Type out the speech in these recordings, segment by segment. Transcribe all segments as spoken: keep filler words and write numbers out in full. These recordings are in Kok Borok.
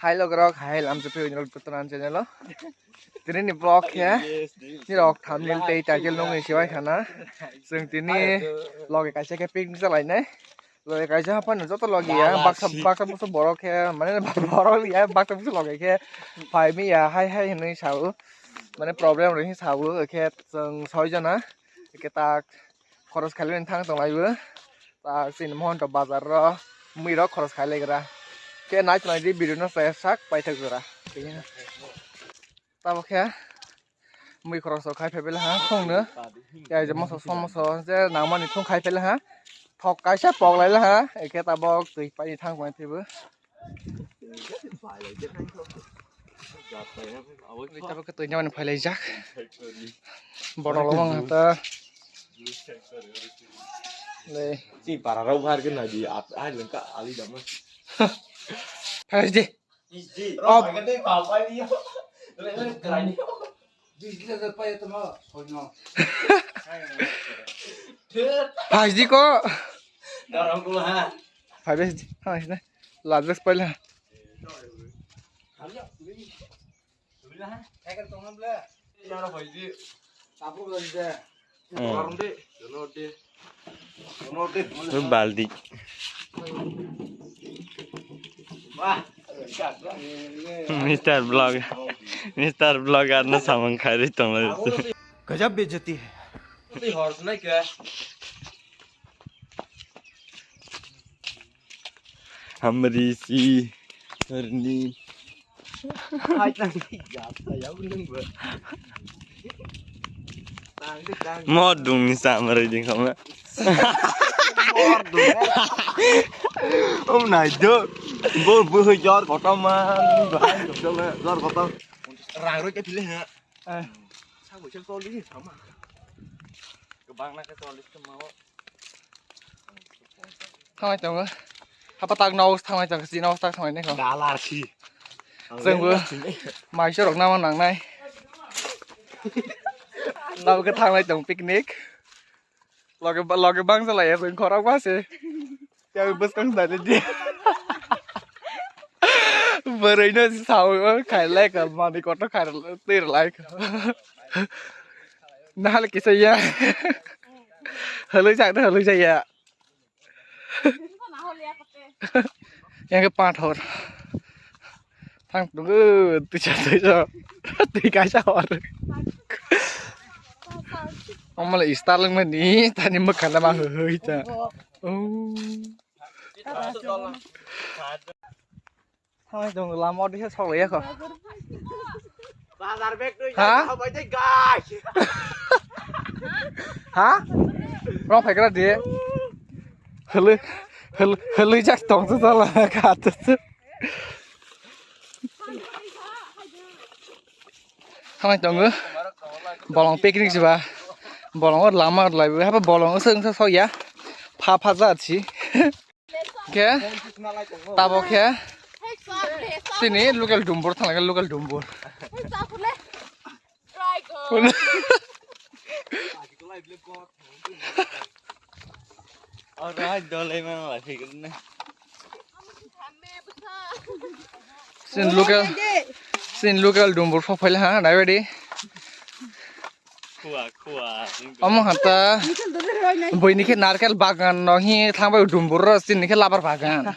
Hai logorok, hai lamsa phi unirok tutunan channel o. Tini ni vlog khe, ni rok thumbnail tei title nungni sibai khana. Chwng tini loge kaisa khe picnic chalainai. Loge kaisa haphano joto loge ya, baksa baksa busu borok khe, mane borok ya, baksa busu loge khe phai mi ya, hai hai hinwi sao. Mane problem rwi sao, khe chwng soi jona, khe tak khoros khailani thang tong laibo. Tak chini Mohonto bazar ro mui rok khoros khai legra. Khe nai tong di video no saya sak paithak jora. Tabo khe mui khoros rok khai phai bela ha thung no. Ya je moso somoso je nangmani thung khai phai la ha. Thok kaisa pok lai la ha. Ekhe tabok twi pai thang pai phaibo. Twi tabok twi nangmani phai lai jak. Borok lo mang ta. Le. Si para rau bhar ke na di ap ai lengka ali dama. Phai de. Isi. Op. Pakai deh, papai dia. Lele kerani. Phai di ko. Dorong kulo ha. Phai bes di. Ha, sini. Last bes paila. Tabuk lagi deh. Hmm. Baldi. Mister Blog, Mister Blogger no samung khairi tong lai. Gajab bejati hai. Hamri si harni. Modung ni samrai ding kama. Om nai do. Bo bo jor kotom ma. Jor kotom. Rang roi ke pile ha. Sa bo chel toli sama. Kebang na ke toli sama. Thanglai tongo. Hapa tak no thanglai tongo, si no tak thanglai nai ko. Dalar si. Jengbo. Maisa rok nama nangnai. Nabo ke thanglai tong picnic. Loge loge bangsa lai ya jeng khorok ba se. Ya bus kang dali di. Bwrwi no sao khai lai ka mani koto khai tir lai ka. Nahal kisa ya. Halui jak halui jak ya. Yang ke pathor. Thang tunggu tisa tisa. Twi kaisa hor. Omale istar lang mani tani makhana ma hoi ta. Oh. Thangwi tong lama o dikhe sok laiya kho. Bazar bag twi ha? Khabai tei guys. Ha? Rong phai kra di. Hului hului hului jak tong tu sala ka tu. Thangwi tongo. Bolong picnic siba. Bolong o lama lai haba bolong o seng sok ya. Pha pha ja si. Khe tabok khe chini local dumbur thanglaikha, local dumbur. Chini local, chini local dumbur phok phaila ha, naibaidi. Khua, khua. Omo hata. Buini khe narkel bagan no hi thangbai dumbur ro, chini khe labar bagan.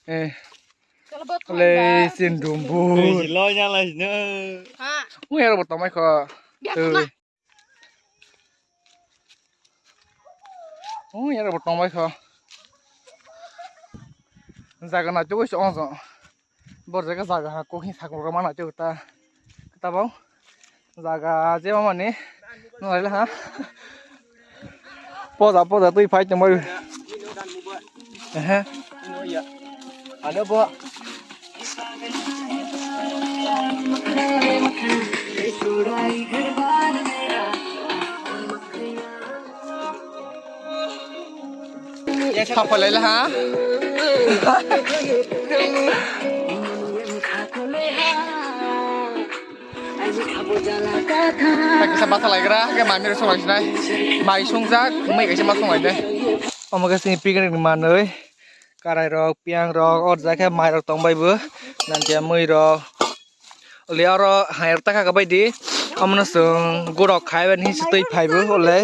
Eh. Le sin dumbur. Loi nyala sino. Ui aro bo tongmai kho. Tui. Ui aro bo tongmai kho. Jaga na tugui se onjo. Bor jaga jaga ha kokni sakung rok mana teo ta. Tabang jaga je mani nai ha. Poja poja tui phai tongbai. Ehe. Ano bo. Thapalai la ha. Kisa basa laigra, ke mami rok songlai sinai. Mai sungjak, mai kaisa ma songlai de. Omo ke sini picnic ni manoi. Karai rok, piyang rok, o jaga khe mai rok tong bai bo. Nangkhe mui rok. Ole oro hai rok taka bai di. Omono chwng gurok khai bai hinwi se twi phai bo ole.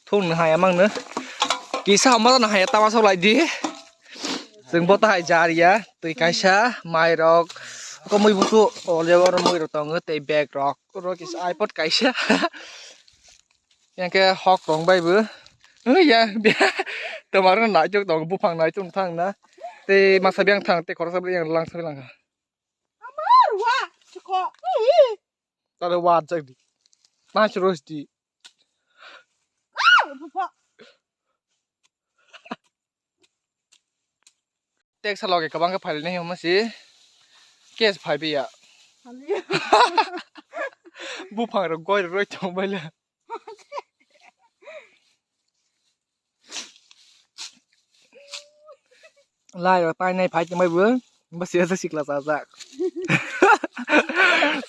Thung no hai amang no. Kisa omo no hai tama sok lai di. Chwng bo ta hai jar ya. Twi kaisa mai rok. Ko mui busu ole oro mui rok tongo tei bag rok. Oro kisa iPod kaisa. Yang khe hok tong bai bo. Ui ya, bia. Tomar no naitok tong, buphang naitok thang na. Tei masa biang thang, tei khoroksa bwrwi yang lang sabi lang kha. Amar wa, chikho. Tale wa jak di. Mas ros di. Ah, bupha. Tek sa loge kwbang khe phailainai hwnma se case phaibi ya. Buphang rok goi roi tong bai le. Lai rok painai phai tong bai bo. Bo se se sikla sa jak.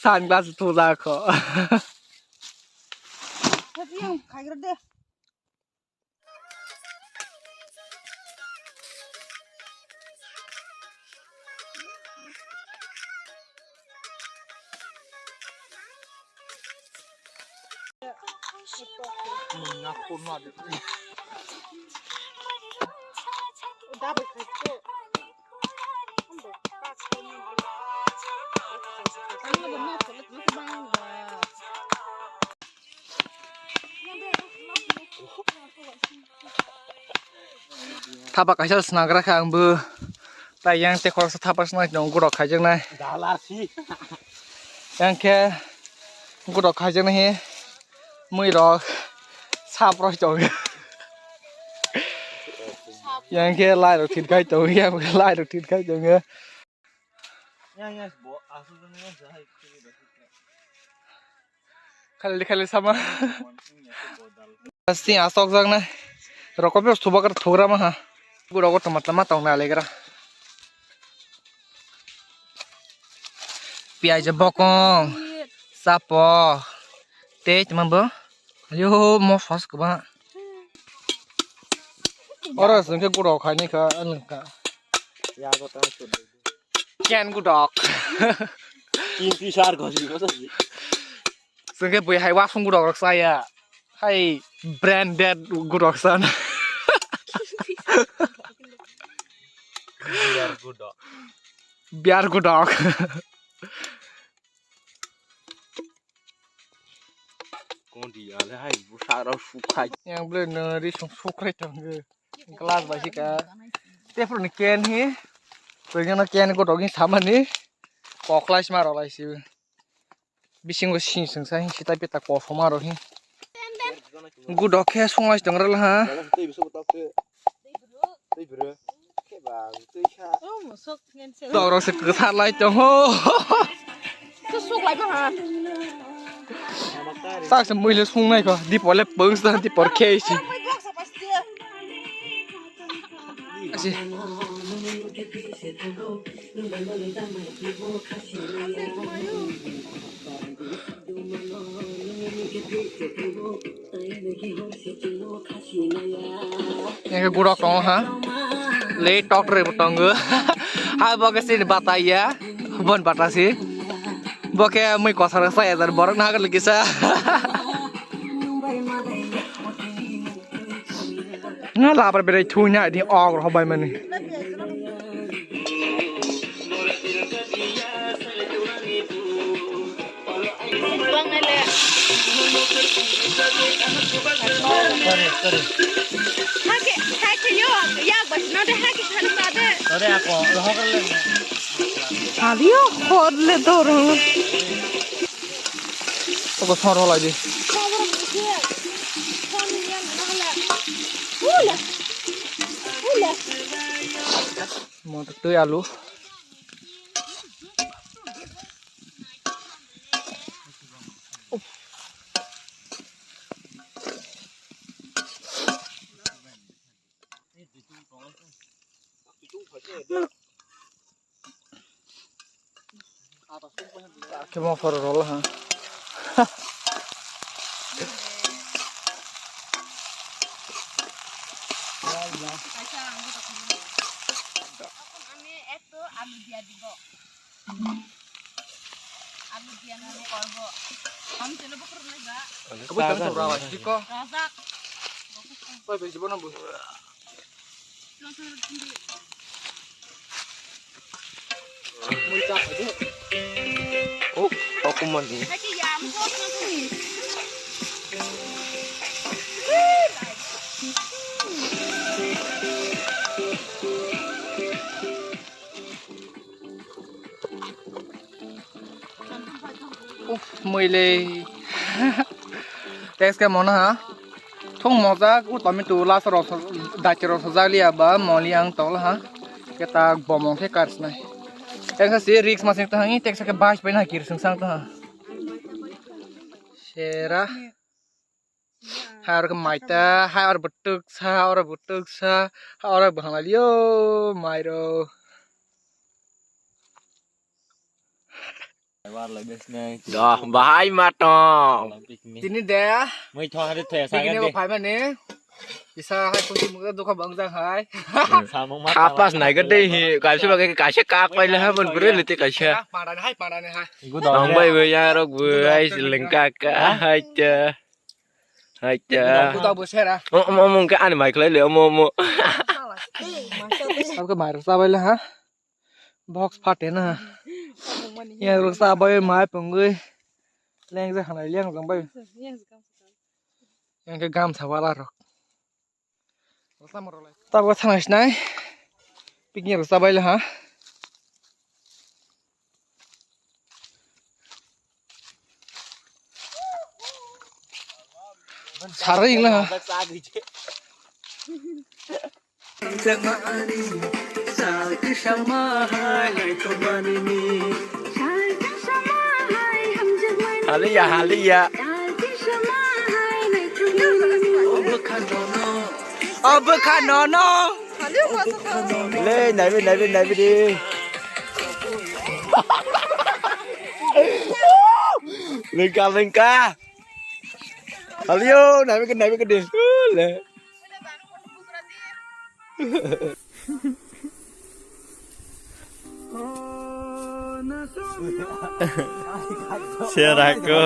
Sunglass thu jak kho. Yang khai gra de. Thapa kaisa sinagra kha ang bo. Tai yang te khoroksa thapa sinai tong gurok khaijaknai. Dalasi. Yang khe gurok khaijaknai he mui rok sap rok tong. Yang khe lai rok thit khai tong, yang khe lai rok thit khai tong. Khali khali sama. Sing asok jak nai. Rokop yo thubak thugra ma ha. Gura go tama tama tong na alegra. Piyaj bokong. Sapo. Tei tama bo. Ayo mo sos kwbang. Oro sing khe gura khaini kha anwng kha. Ken gudok. Kin pisar gosi gosi. Sengke bui hai wasung gudok rok saya. Hai branded gudok san. Biar gudok. Biar gudok. Kondi ale hai busa rok sukhai. Yang bele no ri sung sukhai tong. Glass bai sika. Tefru ni ken hi. Tui jana ken gudok hi samani. Koklai sma rok lai si. Bisingo sing sing sa hi sita pita kosom aro hi. Gudok khe sunglai tong rwla ha. Tei bwswk tei bwrwi khe ba tei kha. Toro se kwthar lai tong ho. Sak se muile sungnai kho. Dipole pwngsa dipor khe si. Asi. Yang gurok tongo ha. Le tok re tongo. Ha bo ke sini bata ya. Bon bata si. Bo ke mui kosar sa ya borok na ha lagi sa. Nga labar berai thui na di og roh bai mani. Hake, hake yo, yak bas na de hake sana sa de. Tore ako, roh kar le. Adio khod le doro. Oko sor holai di. Motor twi alu. Khe mopor rwla ha. Alu dia dibo. Alu dia nang korbo. Kamu chelo bukur nai ba. Kamu chelo bukur nai ba. Rojak. Pai pai jibo nang bu. Oh, aku mandi. Uf, mwile. Text ke mona ha. Thung mojak, u tomi tu last ro, dati ro sajak liya ba, moli ang tol ha. Kita bomong ke kars nai. Text si risk masing tahangi, text ke bash pai na kir sung sang taha. Sera. Hai oro khe maita, hai oro bo twksa, oro bo twksa, hai oro bo hwnglai liyo mairok. Doh, bahai matong. Tini de. Mui thong hari thaya picnic sagan de. Phaimani. Isa hai kunti mukha dukha bangjak hai. Samung ma kapas nai ga dei hi, kaisa ba kaisa kak pai le ha bon bure lite kaisa. Parani hai, parani hai. Tong bai bai ya rok bai lengka ka hai ta. Hai ta. Kuta bo sera. Omo omo ke ani mai khlai le omo omo. Abke mai rok sabai le ha. Box phate na. Yang rok sabai mai pungui. Leng je hanai leng jang bai. Yang ke gamsa wala rok. Tabuk thangna sinai. Picnic rok chabai le ha. Sarai le ha. Haliya, haliya. Obo kha nono. Le, naibe, naibe, naibe de. Lengka, lengka. Haliyo, naibe ke, naibe ke de. Le. Seraku.